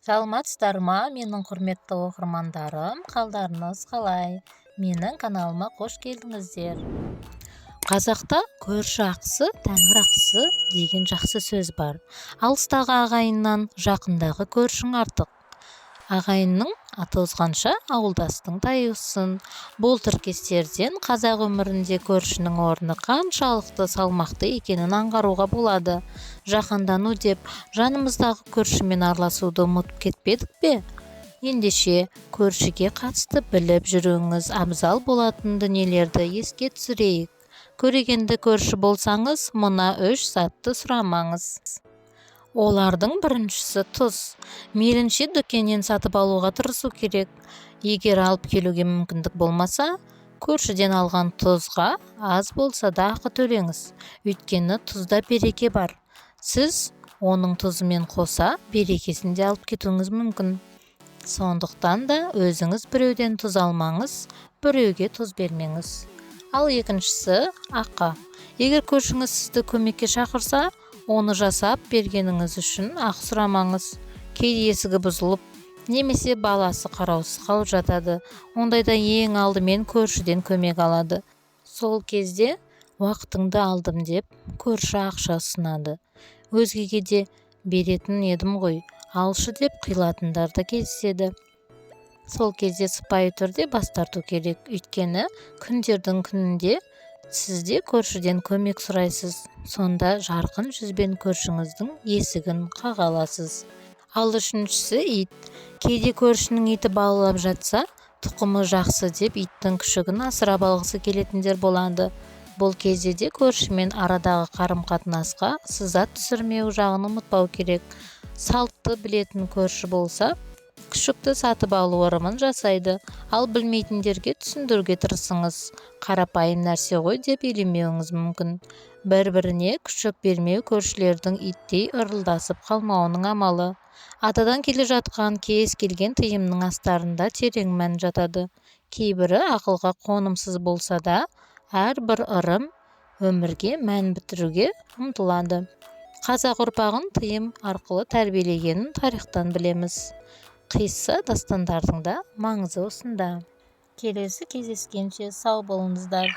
Саламатсыздар ма, менің құрметті оқырмандарым! Қалдарыңыз қалай? Менің каналыма қош келдіңіздер! Қазақта «Көрші ақысы, тәңір ақысы» деген жақсы сөз бар. Алыстағы ағайыннан жақындағы көршің артық. Ағайынның аты озғанша, ауылдастың тайы озсын. Бұл тіркестерден қазақ өмірінде көршінің орны қаншалықты салмақты екенін аңғаруға болады. Жаһандану деп жанымыздағы көршімен араласуды ұмытып кетпедік пе? Ендеше, көршіге қатысты біліп жүруіңіз абзал болатын дүниелерді еске түсірейік. Көрегенді көрші болсаңыз, мына үш затты сұрамаңыз. Олардың біріншісі – тұз. Мейлінше дүкеннен сатып алуға тырысу керек. Егер алып келуге мүмкіндік болмаса, көршіден алған тұзға аз болса да ақы төлеңіз. Өйткені тұзда береке бар. Сіз оның тұзымен қоса берекесін де алып кетуіңіз мүмкін. Сондықтан да өзіңіз біреуден тұз алмаңыз, біреуге тұз бермеңіз. Ал екіншісі – ақы. Егер көршіңіз сізді көмекке шақырса, оны жасап бергеніңіз үшін ақы сұрамаңыз. Кейде есігі бұзылып немесе баласы қараусыз қалып жатады. Ондайда ең алдымен көршіден көмек алады. Сол кезде «Уақытыңды алдым» деп көрші ақша ұсынады. Өзгеге де беретін едім ғой, алшы деп қиылатындар да кездеседі. Сол кезде сыпайы түрде бас тарту керек. Өйткені күндердің күнінде сіз де көршіден көмек сұрайсыз. Сонда жарқын жүзбен көршіңіздің есігін қаға аласыз. Ал үшіншісі – ит. Кейде көршінің иті балалап жатса, тұқымы жақсы деп иттің күшігін асырап алғысы келетіндер болады. Бұл кезде де көршімен арадағы қарым-қатынасқа сызат түсірмеу жағын ұмытпау керек. Салтты білетін көрші болса, күшікті сатып алу ырымын жасайды. Ал білмейтіндерге түсіндіруге тырысыңыз. Қарапайым нәрсе ғой деп елемеуіңіз мүмкін. Бір-біріне күшік бермеу көршілердің иттей ырылдасып қалмауының амалы. Атадан келе жатқан кез келген тыйымның астарында терең мән жатады. Кейбірі ақылға қонымсыз болса да, әрбір ырым өмірге мән бітіруге ұмтылады. Қазақ ұрпағын тыйым арқылы тәрбиелегенін тарихтан білеміз. Қисса, дастандардың да маңызы осында. Келесі кездескенше сау болыңыздар!